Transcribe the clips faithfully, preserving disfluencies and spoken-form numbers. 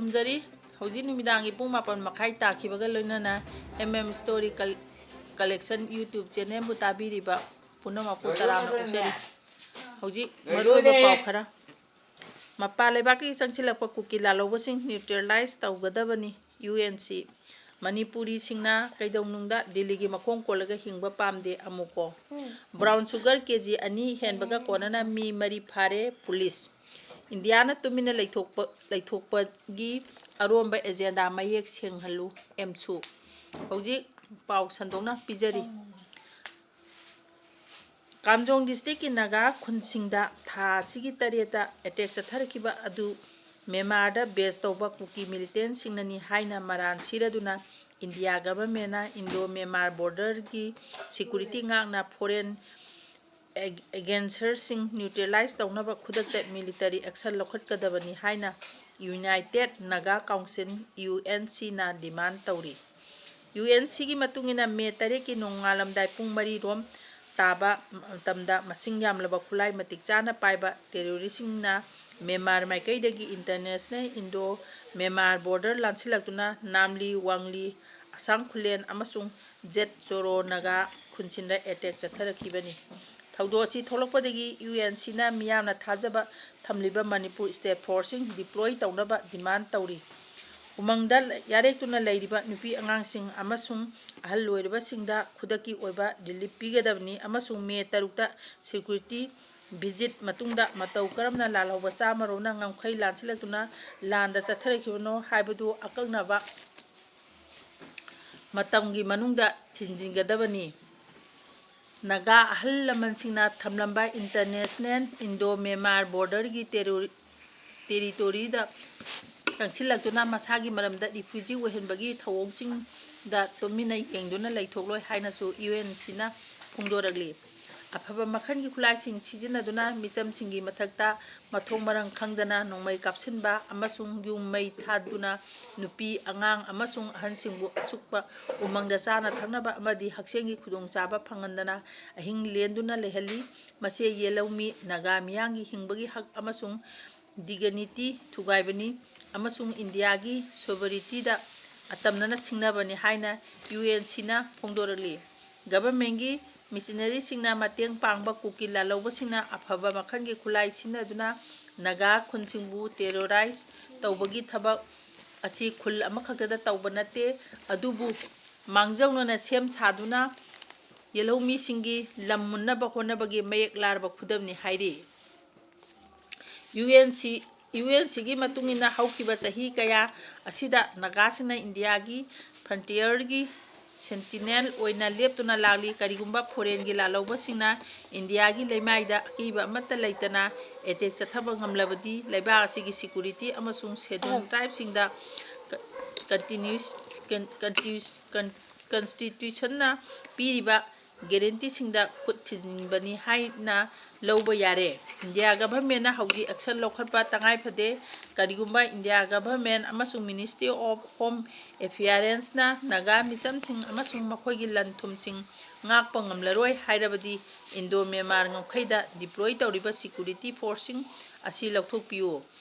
ꯊꯝꯖꯔꯤ꯫ ꯍꯧꯖꯤꯛ ꯅꯨꯃꯤꯗꯥꯡꯒꯤ ꯄꯨꯡ ꯃꯥꯄꯟ ꯃꯈꯥꯏ ꯇꯥꯈꯤꯕꯒ ꯂꯣꯏꯅꯅ M M Story Col-, Collection YouTube channelꯕꯨ ꯇꯥꯕꯤꯔꯤꯕ ꯄꯨꯝꯅꯃꯛꯄꯨ ꯇꯔꯥꯝꯅ ꯑꯣꯛꯆꯔꯤ꯫ ꯍꯧꯖꯤꯛ ꯃꯔꯨꯑꯣꯏꯕ ꯄꯥꯎ ꯈꯔ꯫ ꯃꯄꯥꯟ ꯂꯩꯕꯥꯛꯀꯤ ꯆꯪꯁꯤꯜꯂꯛꯄ ꯀꯨꯀꯤ ꯂꯥꯜꯍꯧꯕꯁꯤꯡ neutralize ꯇꯧꯒꯗꯕꯅꯤ, U N C꯫ ꯃꯅꯤꯄꯨꯔꯤꯁꯤꯡꯅ ꯀꯩꯗꯧꯅꯨꯡꯗ ꯗꯤꯜꯂꯤꯒꯤ ꯃꯈꯣꯡ ꯀꯣꯜꯂꯒ ꯍꯤꯡꯕ ꯄꯥꯝꯗꯦ, ꯑꯃꯨꯛꯀꯣ꯫ Brown sugar K G ꯑꯅꯤ ꯍꯦꯟꯕꯒ ꯀꯣꯟꯅꯅ ꯃꯤ ꯃꯔꯤ ꯐꯥꯔꯦ, ꯄꯨꯂꯤꯁ꯫ ꯏꯟꯗꯤꯌꯥꯅ ꯇꯨꯃꯤꯟꯅ ꯂꯩꯊꯣꯛꯄ, ꯂꯩꯊꯣꯛꯄꯒꯤ ꯑꯔꯣꯟꯕ agenda ꯃꯌꯦꯛ ꯁꯦꯡꯍꯜꯂꯨ, ꯑꯦꯝꯁꯨ꯫ ꯍꯧꯖꯤꯛ ꯄꯥꯎ ꯁꯟꯗꯣꯛꯅ ꯄꯤꯖꯔꯤ꯫ ꯀꯥꯝꯖꯣꯡ districtꯀꯤ ꯅꯥꯒꯥ ꯈꯨꯟꯁꯤꯡꯗ ꯊꯥ ꯑꯁꯤꯒꯤ ꯇꯔꯦꯠꯇ attack ꯆꯠꯊꯔꯛꯈꯤꯕ ꯑꯗꯨ ꯃ꯭ꯌꯥꯟꯃꯥꯔꯗ base ꯇꯧꯕ ꯀꯨꯀꯤ militantꯁꯤꯡꯅꯅꯤ ꯍꯥꯏꯅ ꯃꯔꯥꯜ ꯁꯤꯔꯗꯨꯅ India governmentꯅ Indo-Myanmar borderꯒꯤ security ꯉꯥꯛꯅ foreign ag-, aggressor ꯁꯤꯡ neutralize ꯇꯧꯅꯕ ꯈꯨꯗꯛꯇ military action ꯂꯧꯈꯠꯀꯗꯕꯅꯤ ꯍꯥꯏꯅ United Naga Council, U N Cꯅ demand ꯇꯧꯔꯤ꯫ U N Cꯒꯤ ꯃꯇꯨꯡ ꯏꯟꯅ ꯃꯦ ꯇꯔꯦꯠꯀꯤ ꯅꯣꯡꯉꯥꯜꯂꯝꯗꯥꯏ ꯄꯨꯡ ꯃꯔꯤ ꯔꯣꯝ ꯇꯥꯕ ꯃꯇꯝꯗ ꯃꯁꯤꯡ ꯌꯥꯝꯂꯕ ꯈꯨꯠꯂꯥꯏ ꯃꯇꯤꯛ ꯆꯥꯅ ꯄꯥꯏꯕ terroristꯁꯤꯡꯅ ꯃ꯭ꯌꯥꯟꯃꯥꯔ ꯃꯥꯏꯀꯩꯗꯒꯤ international Indo-Myanmar border ꯂꯥꯟꯁꯤꯜꯂꯛꯇꯨꯅ ꯅꯥꯝꯂꯤ, ꯋꯥꯡꯂꯤ, ꯑꯁꯥꯡ ꯈꯨꯂꯦꯟ ꯑꯃꯁꯨꯡ ꯖꯦꯠ ꯆꯣꯔꯣ ꯅꯥꯒꯥ ꯈꯨꯟꯁꯤꯡꯗ attack ꯆꯠꯊꯔꯛꯈꯤꯕꯅꯤ꯫ ꯊꯧꯗꯣꯛ ꯑꯁꯤ ꯊꯣꯛꯂꯛꯄꯗꯒꯤ U N Cꯅ ꯃꯤꯌꯥꯝꯅ ꯊꯥꯖꯕ ꯊꯝꯂꯤꯕ ꯃꯅꯤꯄꯨꯔ state forceꯁꯤꯡ deploy ꯇꯧꯅꯕ demand ꯇꯧꯔꯤ꯫ ꯎꯃꯪꯗ ꯌꯥꯔꯦꯛꯇꯨꯅ ꯂꯩꯔꯤꯕ ꯅꯨꯄꯤ ꯑꯉꯥꯡꯁꯤꯡ ꯑꯃꯁꯨꯡ ꯑꯍꯜ ꯑꯣꯏꯔꯕꯁꯤꯡꯗ ꯈꯨꯗꯛꯀꯤ ꯑꯣꯏꯕ relief ꯄꯤꯒꯗꯕꯅꯤ ꯑꯃꯁꯨꯡ ꯃꯦ ꯇꯔꯨꯛꯇ security visit ꯃꯇꯨꯡꯗ ꯃꯇꯧ ꯀꯔꯝꯅ ꯂꯥꯜꯍꯧꯕ ꯆꯥꯝꯃ ꯔꯣꯝꯅ ꯉꯝꯈꯩ ꯂꯥꯟꯁꯤꯜꯂꯛꯇꯨꯅ ꯂꯥꯟꯗ ꯆꯠꯊꯔꯛꯈꯤꯕꯅꯣ ꯍꯥꯏꯕꯗꯨ ꯑꯀꯛꯅꯕ ꯃꯇꯝꯒꯤ ꯃꯅꯨꯡꯗ ꯊꯤꯡꯖꯤꯟꯒꯗꯕꯅꯤ꯫ ꯅꯥꯒꯥ ꯑꯍꯜ ꯂꯃꯟꯁꯤꯡꯅ ꯊꯝꯂꯝꯕ international Indo-Myanmar borderꯒꯤ terror-, territoryꯗ ꯆꯪꯁꯤꯜꯂꯛꯇꯨꯅ ꯃꯁꯥꯒꯤ ꯃꯔꯝꯗ refugee ꯑꯣꯏꯍꯟꯕꯒꯤ ꯊꯧꯑꯣꯡꯁꯤꯡꯗ ꯇꯨꯃꯤꯟꯅ ꯌꯦꯡꯗꯨꯅ ꯂꯩꯊꯣꯛꯂꯣꯏ ꯍꯥꯏꯅꯁꯨ U N Cꯅ ꯐꯣꯡꯗꯣꯔꯛꯂꯤ꯫ ꯑꯐꯕ ꯃꯈꯜꯒꯤ ꯈꯨꯠꯂꯥꯏꯁꯤꯡ ꯁꯤꯖꯤꯟꯅꯗꯨꯅ ꯃꯤꯆꯝꯁꯤꯡꯒꯤ ꯃꯊꯛꯇ ꯃꯊꯣꯡ ꯃꯔꯝ ꯈꯪꯗꯅ ꯅꯣꯡꯃꯩ ꯀꯥꯞꯁꯤꯟꯕ ꯑꯃꯁꯨꯡ ꯌꯨꯝ ꯃꯩ ꯊꯥꯗꯨꯅ ꯅꯨꯄꯤ, ꯑꯉꯥꯡ ꯑꯃꯁꯨꯡ ꯑꯍꯟꯁꯤꯡꯕꯨ ꯑꯆꯨꯞꯄ ꯎꯃꯪꯗ ꯆꯥꯅ ꯊꯛꯅꯕ ꯑꯃꯗꯤ ꯍꯛꯁꯦꯜꯒꯤ ꯈꯨꯗꯣꯡꯆꯥꯕ ꯐꯪꯍꯟꯗꯅ ꯑꯍꯤꯡ ꯂꯦꯟꯗꯨꯅ ꯂꯩꯍꯜꯂꯤ꯫ ꯃꯁꯤ ꯌꯦꯜꯍꯧꯃꯤ ꯅꯥꯒꯥ ꯃꯤꯌꯥꯝꯒꯤ ꯍꯤꯡꯕꯒꯤ ꯍꯛ ꯑꯃꯁꯨꯡ dignity ꯊꯨꯒꯥꯏꯕꯅꯤ꯫ ꯑꯃꯁꯨꯡ ꯏꯟꯗꯤꯌꯥꯒꯤ sovereigntyꯗ ꯑꯇꯝꯅꯅ ꯁꯤꯡꯅꯕꯅꯤ ꯍꯥꯏꯅ ꯌꯨ ꯑꯦꯟ ꯁꯤꯅ ꯐꯣꯡꯗꯣꯔꯛꯂꯤ꯫ Governmentꯀꯤ missionaryꯁꯤꯡꯅ ꯃꯇꯦꯡ ꯄꯥꯡꯕ ꯀꯨꯀꯤ ꯂꯥꯜꯍꯧꯕꯁꯤꯡꯅ ꯑꯐꯕ ꯃꯈꯜꯒꯤ ꯈꯨꯠꯂꯥꯏ ꯁꯤꯖꯤꯟꯅꯗꯨꯅ ꯅꯥꯒꯥ ꯈꯨꯟꯁꯤꯡꯕꯨ terrorize ꯇꯧꯕꯒꯤ ꯊꯕꯛ ꯑꯁꯤ ꯈꯨꯜ ꯑꯃꯈꯛꯇꯗ ꯇꯧꯕ ꯅꯠꯇꯦ, ꯑꯗꯨꯕꯨ ꯃꯥꯡꯖꯧꯅꯅ ꯁꯦꯝ ꯁꯥꯗꯨꯅ ꯌꯦꯜꯍꯧꯃꯤꯁꯤꯡꯒꯤ ꯂꯝ ꯃꯨꯟꯅꯕ ꯍꯣꯠꯅꯕꯒꯤ ꯃꯌꯦꯛ ꯂꯥꯔꯕ ꯈꯨꯗꯝꯅꯤ ꯍꯥꯏꯔꯤ꯫ U N C, U N ꯁꯤꯒꯤ ꯃꯇꯨꯡ ꯏꯟꯅ ꯍꯧꯈꯤꯕ ꯆꯍꯤ ꯀꯌꯥ ꯑꯁꯤꯗ ꯅꯥꯒꯥꯁꯤꯡꯅ ꯏꯟꯗꯤꯌꯥꯒꯤ frontierꯒꯤ sentinel ꯑꯣꯏꯅ ꯂꯦꯞꯇꯨꯅ ꯂꯥꯛꯂꯤ꯫ ꯀꯔꯤꯒꯨꯝꯕ foreignꯒꯤ ꯂꯥꯜꯍꯧꯕꯁꯤꯡꯅ ꯏꯟꯗꯤꯌꯥꯒꯤ ꯂꯩꯃꯥꯏꯗ ꯑꯀꯤꯕ ꯑꯃꯠꯇ ꯂꯩꯇꯅ attack ꯆꯠꯊꯕ ꯉꯝꯂꯕꯗꯤ ꯂꯩꯕꯥꯛ ꯑꯁꯤꯒꯤ security ꯑꯃꯁꯨꯡ scheduled tribeꯁꯤꯡꯗ continuous, con-, continuous, con-, constitutionꯅ ꯄꯤꯔꯤꯕ guaranteeꯁꯤꯡꯗ ꯈꯨꯠ ꯊꯤꯟꯖꯤꯟꯕꯅꯤ ꯍꯥꯏꯅ ꯂꯧꯕ ꯌꯥꯔꯦ꯫ ꯏꯟꯗꯤꯌꯥ governmentꯅ ꯍꯧꯖꯤꯛ action ꯂꯧꯈꯠꯄ ꯇꯉꯥꯏ ꯐꯗꯦ꯫ ꯀꯔꯤꯒꯨꯝꯕ ꯏꯟꯗꯤꯌꯥ government ꯑꯃꯁꯨꯡ Ministry of Home Affairsꯅ ꯅꯥꯒꯥ ꯃꯤꯆꯝꯁꯤꯡ ꯑꯃꯁꯨꯡ ꯃꯈꯣꯏꯒꯤ ꯂꯟ ꯊꯨꯝꯁꯤꯡ ꯉꯥꯛꯄ ꯉꯝꯂꯔꯣꯏ ꯍꯥꯏꯔꯕꯗꯤ Indo-Myanmar ꯉꯝꯈꯩꯗ deploy ꯇꯧꯔꯤꯕ security forceꯁꯤꯡ ꯑꯁꯤ ꯂꯧꯊꯣꯛꯄꯤꯌꯨ꯫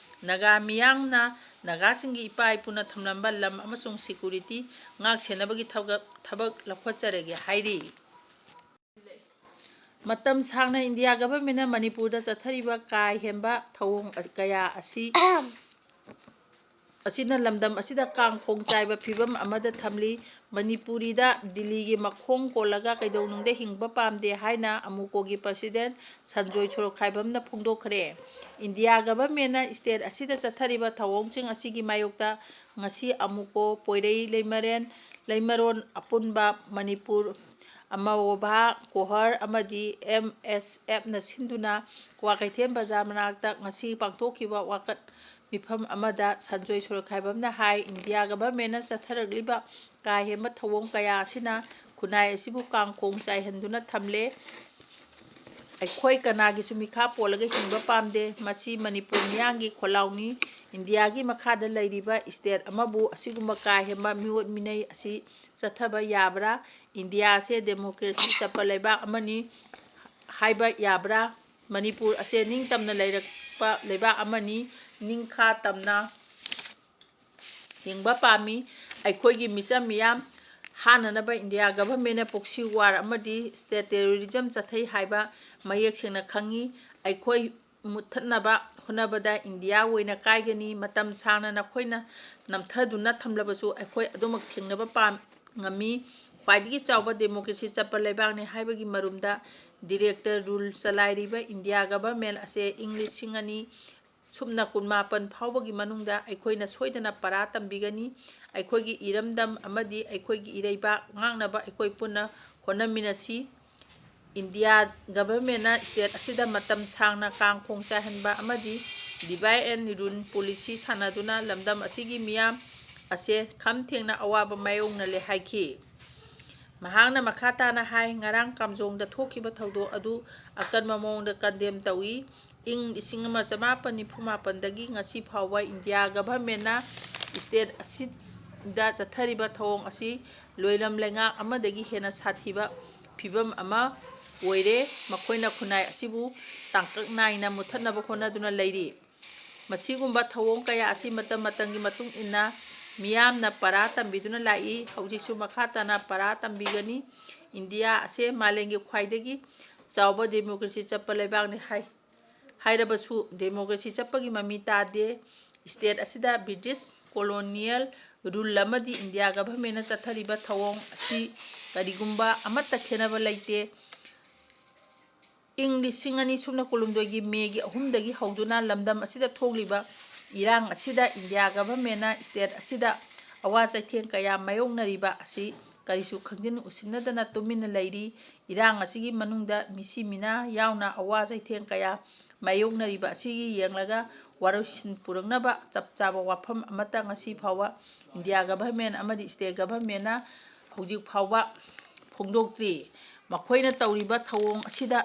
ꯅꯥꯒꯥ ꯃꯤꯌꯥꯝꯅ ꯅꯥꯒꯥꯁꯤꯡꯒꯤ ꯏꯄꯥ ꯏꯄꯨꯅ ꯊꯝꯂꯝꯕ ꯂꯝ ꯑꯃꯁꯨꯡ security ꯉꯥꯛ ꯁꯦꯟꯅꯕꯒꯤ ꯊꯕꯛ, ꯊꯕꯛ ꯂꯧꯈꯠꯆꯔꯒꯦ ꯍꯥꯏꯔꯤ꯫ ꯃꯇꯝ ꯁꯥꯡꯅ ꯏꯟꯗꯤꯌꯥ governmentꯅ ꯃꯅꯤꯄꯨꯔꯗ ꯆꯠꯊꯔꯤꯕ ꯀꯥ ꯍꯦꯟꯕ ꯊꯧꯑꯣꯡ ꯀꯌꯥ ꯑꯁꯤ, ꯑꯁꯤꯅ ꯂꯝꯗꯝ ꯑꯁꯤꯗ ꯀꯥꯡꯈꯣꯡ ꯆꯥꯏꯕ ꯐꯤꯕꯝ ꯑꯃꯗ ꯊꯝꯂꯤ꯫ ꯃꯅꯤꯄꯨꯔꯤꯗ ꯗꯤꯜꯂꯤꯒꯤ ꯃꯈꯣꯡ ꯀꯣꯜꯂꯒ ꯀꯩꯗꯧꯅꯨꯡꯗ ꯍꯤꯡꯕ ꯄꯥꯝꯗꯦ ꯍꯥꯏꯅ ꯑꯃꯨꯀꯣꯒꯤ president ꯁꯟꯖꯣꯏ ꯁꯣꯔꯣꯛꯈꯥꯏꯕꯝꯅ ꯐꯣꯡꯗꯣꯛꯈ꯭ꯔꯦ꯫ ꯏꯟꯗꯤꯌꯥ governmentꯅ state ꯑꯁꯤꯗ ꯆꯠꯊꯔꯤꯕ ꯊꯧꯑꯣꯡꯁꯤꯡ ꯑꯁꯤꯒꯤ ꯃꯥꯌꯣꯛꯇ ꯉꯁꯤ ꯑꯃꯨꯀꯣ, ꯄꯣꯏꯔꯩ, ꯂꯩꯃꯔꯦꯟ, ꯂꯩꯃꯔꯣꯟ ꯑꯄꯨꯟꯕ, ꯃꯅꯤꯄꯨꯔ, ꯑꯃꯋꯣꯚꯥ, ꯀꯣꯍꯔ ꯑꯃꯗꯤ ꯑꯦꯝ ꯑꯦꯁ ꯑꯦꯐꯅ ꯁꯤꯟꯗꯨꯅ ꯀ꯭ꯋꯥꯀꯩꯊꯦꯜ ꯕꯖꯥꯔ ꯃꯅꯥꯛꯇ ꯉꯁꯤ ꯄꯥꯡꯊꯣꯛꯈꯤꯕ ꯋꯥꯀꯠ ꯃꯤꯐꯝ ꯑꯃꯗ ꯁꯟꯖꯣꯏ ꯁꯣꯔꯣꯛꯈꯥꯏꯕꯝꯅ ꯍꯥꯏ, ꯏꯟꯗꯤꯌꯥ governmentꯅ ꯆꯠꯊꯔꯛꯂꯤꯕ ꯀꯥ ꯍꯦꯟꯕ ꯊꯧꯑꯣꯡ ꯀꯌꯥ ꯑꯁꯤꯅ ꯈꯨꯟꯅꯥꯏ ꯑꯁꯤꯕꯨ ꯀꯥꯡꯈꯣꯡ ꯆꯥꯏꯍꯟꯗꯨꯅ ꯊꯝꯂꯦ꯫ ꯑꯩꯈꯣꯏ ꯀꯅꯥꯒꯤꯁꯨ ꯃꯤꯈꯥ ꯄꯣꯜꯂꯒ ꯍꯤꯡꯕ ꯄꯥꯝꯗꯦ꯫ ꯃꯁꯤ ꯃꯅꯤꯄꯨꯔ ꯃꯤꯌꯥꯝꯒꯤ ꯈꯣꯜꯂꯥꯎꯅꯤ꯫ ꯏꯟꯗꯤꯌꯥꯒꯤ ꯃꯈꯥꯗ ꯂꯩꯔꯤꯕ state ꯑꯃꯕꯨ ꯑꯁꯤꯒꯨꯝꯕ ꯀꯥ ꯍꯦꯟꯕ ꯃꯤꯑꯣꯠ ꯃꯤꯅꯩ ꯑꯁꯤ ꯆꯠꯊꯕ ꯌꯥꯕ꯭ꯔꯥ? ꯏꯟꯗꯤꯌꯥ ꯑꯁꯦ democracy ꯆꯠꯄ ꯂꯩꯕꯥꯛ ꯑꯃꯅꯤ ꯍꯥꯏꯕ ꯌꯥꯕ꯭ꯔꯥ? ꯃꯅꯤꯄꯨꯔ ꯑꯁꯦ ꯅꯤꯡꯇꯝꯅ ꯂꯩꯔꯛꯄ ꯂꯩꯕꯥꯛ ꯑꯃꯅꯤ꯫ ꯅꯤꯡꯈꯥ ꯇꯝꯅ ꯌꯦꯡꯕ ꯄꯥꯝꯃꯤ꯫ ꯑꯩꯈꯣꯏꯒꯤ ꯃꯤꯆꯝ ꯃꯤꯌꯥꯝ ꯍꯥꯠꯅꯅꯕ ꯏꯟꯗꯤꯌꯥ ꯒꯚꯔꯟꯃꯦꯟꯅ proxy war ꯑꯃꯗꯤ state terrorism ꯆꯠꯊꯩ ꯍꯥꯏꯕ ꯃꯌꯦꯛ ꯁꯦꯡꯅ ꯈꯪꯉꯤ꯫ ꯑꯩꯈꯣꯏ ꯃꯨꯠꯊꯠꯅꯕ ꯍꯣꯠꯅꯕꯗ ꯏꯟꯗꯤꯌꯥ ꯑꯣꯏꯅ ꯀꯥꯏꯒꯅꯤ꯫ ꯃꯇꯝ ꯁꯥꯡꯅ ꯅꯈꯣꯏꯅ ꯅꯝꯊꯗꯨꯅ ꯊꯝꯂꯕꯁꯨ ꯑꯩꯈꯣꯏ ꯑꯗꯨꯃꯛ ꯊꯦꯡꯅꯕ ꯄꯥꯝ-, ꯉꯝꯃꯤ꯫ ꯈ꯭ꯋꯥꯏꯗꯒꯤ ꯆꯥꯎꯕ democracy ꯆꯠꯄ ꯂꯩꯕꯥꯛꯅꯤ ꯍꯥꯏꯕꯒꯤ ꯃꯔꯨꯝꯗ director rule ꯆꯂꯥꯏꯔꯤꯕ ꯏꯟꯗꯤꯌꯥ ꯒꯚꯔꯟꯃꯦꯟ ꯑꯁꯦ ꯏꯪ ꯂꯤꯁꯤꯡ ꯑꯅꯤ ꯁꯨꯞꯅ ꯀꯨꯟꯃꯥꯄꯟ ꯐꯥꯎꯕꯒꯤ ꯃꯅꯨꯡꯗ ꯑꯩꯈꯣꯏꯅ ꯁꯣꯏꯗꯅ ꯄꯔꯥ ꯇꯝꯕꯤꯒꯅꯤ꯫ ꯑꯩꯈꯣꯏꯒꯤ ꯏꯔꯝꯗꯝ ꯑꯃꯗꯤ ꯑꯩꯈꯣꯏꯒꯤ ꯏꯔꯩꯕꯥꯛ ꯉꯥꯛꯅꯕ ꯑꯩꯈꯣꯏ ꯄꯨꯟꯅ ꯍꯣꯠꯅꯃꯤꯟꯅꯁꯤ꯫ ꯏꯟꯗꯤꯌꯥ ꯒꯚꯔꯟꯃꯦꯟꯅ state ꯑꯁꯤꯗ ꯃꯇꯝ ꯁꯥꯡꯅ ꯀꯥꯡ ꯈꯣꯡ ꯆꯥꯏꯍꯟꯕ ꯑꯃꯗꯤ divide and rule policy ꯁꯥꯟꯅꯗꯨꯅ ꯂꯝꯗꯝ ꯑꯁꯤꯒꯤ ꯃꯤꯌꯥꯝ ꯑꯁꯦ ꯈꯝ ꯊꯦꯡꯅ ꯑꯋꯥꯕ ꯃꯥꯌꯣꯛꯅꯔꯦ ꯍꯥꯏꯈꯤ꯫ ꯃꯍꯥꯛꯅ ꯃꯈꯥ ꯇꯥꯅ ꯍꯥꯏ, ꯉꯔꯥꯡ ꯀꯥꯝꯖꯣꯡꯗ ꯊꯣꯛꯈꯤꯕ ꯊꯧꯗꯣꯛ ꯑꯗꯨ ꯑꯀꯟꯕ ꯃꯑꯣꯡꯗ condemn ꯇꯧꯏ꯫ ꯏꯪ ꯂꯤꯁꯤꯡ ꯑꯃ ꯆꯃꯥꯄꯟ ꯅꯤꯐꯨ ꯃꯥꯄꯟꯗꯒꯤ ꯉꯁꯤ ꯐꯥꯎꯕ ꯏꯟꯗꯤꯌꯥ ꯒꯚꯔꯟꯃꯦꯟꯅ state ꯑꯁꯤꯗ ꯆꯠꯊꯔꯤꯕ ꯊꯧꯑꯣꯡ ꯑꯁꯤ ꯂꯣꯏꯂꯝ ꯂꯩꯉꯥꯛ ꯑꯃꯗꯒꯤ ꯍꯦꯟꯅ ꯁꯥꯊꯤꯕ ꯐꯤꯕꯝ ꯑꯃ ꯑꯣꯏꯔꯦ꯫ ꯃꯈꯣꯏꯅ ꯈꯨꯟꯅꯥꯏ ꯑꯁꯤꯕꯨ ꯇꯥꯡꯀꯛ ꯅꯥꯏꯅ ꯃꯨꯠꯊꯠꯅꯕ ꯍꯣꯠꯅꯗꯨꯅ ꯂꯩꯔꯤ꯫ ꯃꯁꯤꯒꯨꯝꯕ ꯊꯧꯑꯣꯡ ꯀꯌꯥ ꯑꯁꯤ ꯃꯇꯝ ꯃꯇꯝꯒꯤ ꯃꯇꯨꯡ ꯏꯟꯅ ꯃꯤꯌꯥꯝꯅ ꯄꯔꯥ ꯇꯝꯕꯤꯗꯨꯅ ꯂꯥꯛꯏ, ꯍꯧꯖꯤꯛꯁꯨ ꯃꯈꯥ ꯇꯥꯅ ꯄꯔꯥ ꯇꯝꯕꯤꯒꯅꯤ꯫ ꯏꯟꯗꯤꯌꯥ ꯑꯁꯦ ꯃꯥꯂꯦꯝꯒꯤ ꯈ꯭ꯋꯥꯏꯗꯒꯤ ꯆꯥꯎꯕ democracy ꯆꯠꯄ ꯂꯩꯕꯥꯛꯅꯤ ꯍꯥꯏ-, ꯍꯥꯏꯔꯕꯁꯨ democracy ꯆꯠꯄꯒꯤ ꯃꯃꯤ ꯇꯥꯗꯦ꯫ State ꯑꯁꯤꯗ British colonial rule ꯑꯃꯗꯤ ꯏꯟꯗꯤꯌꯥ ꯒꯚꯔꯟꯃꯦꯟꯅ ꯆꯠꯊꯔꯤꯕ ꯊꯧꯑꯣꯡ ꯑꯁꯤ ꯀꯔꯤꯒꯨꯝꯕ ꯑꯃꯠꯇ ꯈꯦꯠꯅꯕ ꯂꯩꯇꯦ꯫ ꯏꯪ ꯂꯤꯁꯤꯡ ꯑꯅꯤ ꯁꯨꯞꯅ ꯀꯨꯟꯍꯨꯝꯗꯣꯏꯒꯤ ꯃꯦꯒꯤ ꯑꯍꯨꯝꯗꯒꯤ ꯍꯧꯗꯨꯅ ꯂꯝꯗꯝ ꯑꯁꯤꯗ ꯊꯣꯛꯂꯤꯕ ꯏꯔꯥꯡ ꯑꯁꯤꯗ ꯏꯟꯗꯤꯌꯥ ꯒꯚꯔꯟꯃꯦꯟꯅ state ꯑꯁꯤꯗ ꯑꯋꯥ ꯆꯩꯊꯦꯡ ꯀꯌꯥ ꯃꯥꯌꯣꯛꯅꯔꯤꯕ ꯑꯁꯤ ꯀꯔꯤꯁꯨ ꯈꯪꯖꯤꯟ ꯎꯁꯤꯟꯅꯗꯅ ꯇꯨꯃꯤꯟꯅ ꯂꯩꯔꯤ꯫ ꯏꯔꯥꯡ ꯑꯁꯤꯒꯤ ꯃꯅꯨꯡꯗ ꯃꯤꯁꯤ ꯃꯤꯅꯥ ꯌꯥꯎꯅ ꯑꯋꯥ ꯆꯩꯊꯦꯡ ꯀꯌꯥ ꯃꯥꯌꯣꯛꯅꯔꯤꯕ ꯑꯁꯤꯒꯤ ꯌꯦꯡꯂꯒ ꯋꯥꯔꯣꯏꯁꯤꯟ ꯄꯨꯔꯛꯅꯕ ꯆꯞ ꯆꯥꯕ ꯋꯥꯐꯝ ꯑꯃꯠꯇ ꯉꯁꯤ ꯐꯥꯎꯕ ꯏꯟꯗꯤꯌꯥ ꯒꯚꯔꯟꯃꯦꯟ ꯑꯃꯗꯤ state ꯒꯚꯔꯟꯃꯦꯟꯅ ꯍꯧꯖꯤꯛ ꯐꯥꯎꯕ ꯐꯣꯡꯗꯣꯛꯇ꯭ꯔꯤ꯫ ꯃꯈꯣꯏꯅ ꯇꯧꯔꯤꯕ ꯊꯧꯑꯣꯡ ꯑꯁꯤꯗ,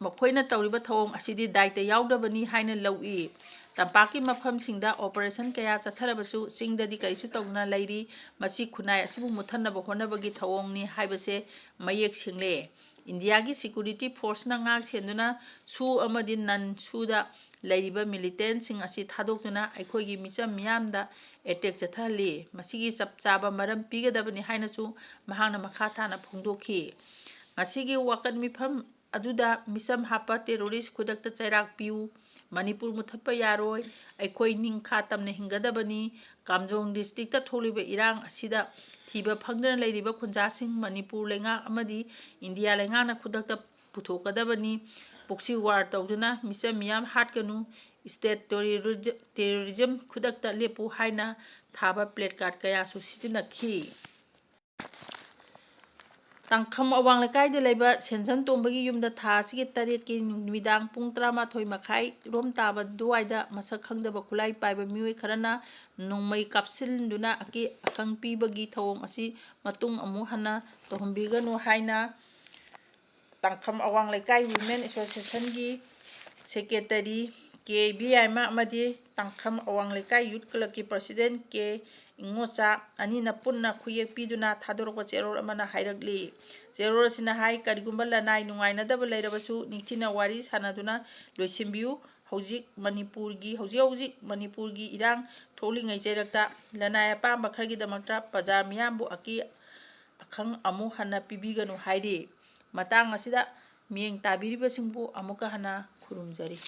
ꯃꯈꯣꯏꯅ ꯇꯧꯔꯤꯕ ꯊꯧꯑꯣꯡ ꯑꯁꯤꯗꯤ ꯗꯥꯏꯇ ꯌꯥꯎꯗꯕꯅꯤ ꯍꯥꯏꯅ ꯂꯧꯏ꯫ ꯇꯝꯄꯥꯛꯀꯤ ꯃꯐꯝꯁꯤꯡꯗ operation ꯀꯌꯥ ꯆꯠꯊꯔꯕꯁꯨ ꯆꯤꯡꯗꯗꯤ ꯀꯔꯤꯁꯨ ꯇꯧꯗꯅ ꯂꯩꯔꯤ꯫ ꯃꯁꯤ ꯈꯨꯟꯅꯥꯏ ꯑꯁꯤꯕꯨ ꯃꯨꯠꯊꯠꯅꯕ ꯍꯣꯠꯅꯕꯒꯤ ꯊꯧꯑꯣꯡꯅꯤ ꯍꯥꯏꯕꯁꯦ ꯃꯌꯦꯛ ꯁꯦꯡꯂꯦ꯫ ꯏꯟꯗꯤꯌꯥꯒꯤ security forceꯅ ꯉꯥꯛ ꯁꯦꯟꯗꯨꯅ SoO ꯑꯃꯗꯤ non SoOꯗ ꯂꯩꯔꯤꯕ militantꯁꯤꯡ ꯑꯁꯤ ꯊꯥꯗꯣꯛꯇꯨꯅ ꯑꯩꯈꯣꯏꯒꯤ ꯃꯤꯆꯝ ꯃꯤꯌꯥꯝꯗ ꯑꯦꯇꯦꯛ ꯆꯠꯊꯍꯜꯂꯤ꯫ ꯃꯁꯤꯒꯤ ꯆꯞ ꯆꯥꯕ ꯃꯔꯝ ꯄꯤꯒꯗꯕꯅꯤ ꯍꯥꯏꯅꯁꯨ ꯃꯍꯥꯛꯅ ꯃꯈꯥ ꯇꯥꯅ ꯐꯣꯡꯗꯣꯛꯈꯤ꯫ ꯉꯁꯤꯒꯤ ꯋꯥꯀꯠ ꯃꯤꯐꯝ ꯑꯗꯨꯗ ꯃꯤꯆꯝ ꯍꯥꯞꯄ ꯇꯦꯔꯣꯔꯤꯁ ꯈꯨꯗꯛꯇ ꯆꯩꯔꯥꯛ ꯄꯤꯌꯨ, ꯃꯅꯤꯄꯨꯔ ꯃꯨꯊꯠꯄ ꯌꯥꯔꯣꯏ, ꯑꯩꯈꯣꯏ ꯅꯤꯡꯈꯥ ꯇꯝꯅ ꯍꯤꯡꯒꯗꯕꯅꯤ, ꯀꯥꯝꯖꯣꯡ ꯗꯤꯁꯇ꯭ꯔꯤꯛꯇ ꯊꯣꯛꯂꯤꯕ ꯏꯔꯥꯡ ꯑꯁꯤꯗ ꯊꯤꯕ ꯐꯪꯗꯅ ꯂꯩꯔꯤꯕ ꯈꯨꯟꯖꯥꯁꯤꯡ ꯃꯅꯤꯄꯨꯔ ꯂꯩꯉꯥꯛ ꯑꯃꯗꯤ ꯏꯟꯗꯤꯌꯥ ꯂꯩꯉꯥꯛꯅ ꯈꯨꯗꯛꯇ ꯄꯨꯊꯣꯛꯀꯗꯕꯅꯤ꯫ ꯄ꯭ꯔꯣꯛꯁꯤ ꯋꯥꯔ ꯇꯧꯗꯨꯅ ꯃꯤꯆꯝ ꯃꯤꯌꯥꯝ ꯍꯥꯠꯀꯅꯨ, ꯁ꯭ꯇꯦꯠ ꯇꯦꯔꯣꯔꯤꯖ-, ꯇꯦꯔꯣꯔꯤꯖꯝ ꯈꯨꯗꯛꯇ ꯂꯦꯞꯄꯨ ꯍꯥꯏꯅ ꯊꯥꯕ ꯄ꯭ꯂꯦꯀꯥꯔꯗ ꯀꯌꯥꯁꯨ ꯁꯤꯖꯤꯟꯅꯈꯤ꯫ ꯇꯥꯡꯈꯝ ꯑꯋꯥꯡ ꯂꯩꯀꯥꯏꯗ ꯂꯩꯕ ꯁꯦꯟꯖꯟ ꯇꯣꯝꯕꯒꯤ ꯌꯨꯝꯗ ꯊꯥ ꯑꯁꯤꯒꯤ ꯇꯔꯦꯠꯀꯤ ꯅꯨꯃꯤꯗꯥꯡ ꯄꯨꯡ ꯇꯔꯥꯃꯥꯊꯣꯏ ꯃꯈꯥꯏ ꯔꯣꯝ ꯇꯥꯕ ꯑꯗꯨꯋꯥꯏꯗ ꯃꯁꯛ ꯈꯪꯗꯕ ꯈꯨꯠꯂꯥꯏ ꯄꯥꯏꯕ ꯃꯤꯑꯣꯏ ꯈꯔꯅ ꯅꯣꯡꯃꯩ ꯀꯥꯞꯁꯤꯟꯗꯨꯅ ꯑꯀꯤ-, ꯑꯈꯪ ꯄꯤꯕꯒꯤ ꯊꯧꯑꯣꯡ ꯑꯁꯤ ꯃꯇꯨꯡ ꯑꯃꯨꯛ ꯍꯟꯅ ꯇꯧꯍꯟꯕꯤꯒꯅꯨ ꯍꯥꯏꯅ ꯇꯥꯡꯈꯝ ꯑꯋꯥꯡ ꯂꯩꯀꯥꯏ ꯋꯤꯃꯦꯟ ꯑꯦꯁꯣꯁꯤꯌꯦꯁꯟꯒꯤ ꯁꯦꯀ꯭ꯔꯦꯇꯔꯤ ꯀꯦ ꯕꯤꯌꯥꯏꯃ ꯑꯃꯗꯤ ꯇꯥꯡꯈꯝ ꯑꯋꯥꯡ ꯂꯩꯀꯥꯏ ꯌꯨꯠ ꯀ꯭ꯂꯕꯀꯤ ꯄ꯭ꯔꯁꯤꯗꯦꯟ ꯀꯦ ꯏꯉꯣꯆꯥ ꯑꯅꯤꯅ ꯄꯨꯟꯅ ꯈꯨꯌꯦꯛ ꯄꯤꯗꯨꯅ ꯊꯥꯗꯣꯔꯛꯄ ꯆꯦꯔꯣꯜ ꯑꯃꯅ ꯍꯥꯏꯔꯛꯂꯤ꯫ ꯆꯦꯔꯣꯜ ꯑꯁꯤꯅ ꯍꯥꯏ, ꯀꯔꯤꯒꯨꯝꯕ ꯂꯅꯥꯏ ꯅꯨꯡꯉꯥꯏꯅꯗꯕ ꯂꯩꯔꯕꯁꯨ ꯅꯤꯡꯊꯤꯅ ꯋꯥꯔꯤ ꯁꯥꯟꯅꯗꯨꯅ ꯂꯣꯏꯁꯤꯟꯕꯤꯌꯨ꯫ ꯍꯧꯖꯤꯛ ꯃꯅꯤꯄꯨꯔꯒꯤ, ꯍꯧꯖꯤꯛ ꯍꯧꯖꯤꯛ ꯃꯅꯤꯄꯨꯔꯒꯤ ꯏꯔꯥꯡ ꯊꯣꯛꯂꯤꯉꯩ ꯆꯩꯔꯛꯇ ꯂꯅꯥꯏ ꯑꯄꯥꯝꯕ ꯈꯔꯒꯤꯗꯃꯛꯇ ꯄ꯭ꯔꯖꯥ ꯃꯤꯌꯥꯝꯕꯨ ꯑꯀꯤ ꯑꯈꯪ ꯑꯃꯨꯛ ꯍꯟꯅ ꯄꯤꯕꯤꯒꯅꯨ ꯍꯥꯏꯔꯤ꯫ ꯃꯇꯥꯡ ꯑꯁꯤꯗ ꯃꯤꯠꯌꯦꯡ ꯇꯥꯕꯤꯔꯤꯕꯁꯤꯡꯕꯨ ꯑꯃꯨꯛꯀ ꯍꯟꯅ ꯈꯨꯔꯨꯝꯖꯔꯤ꯫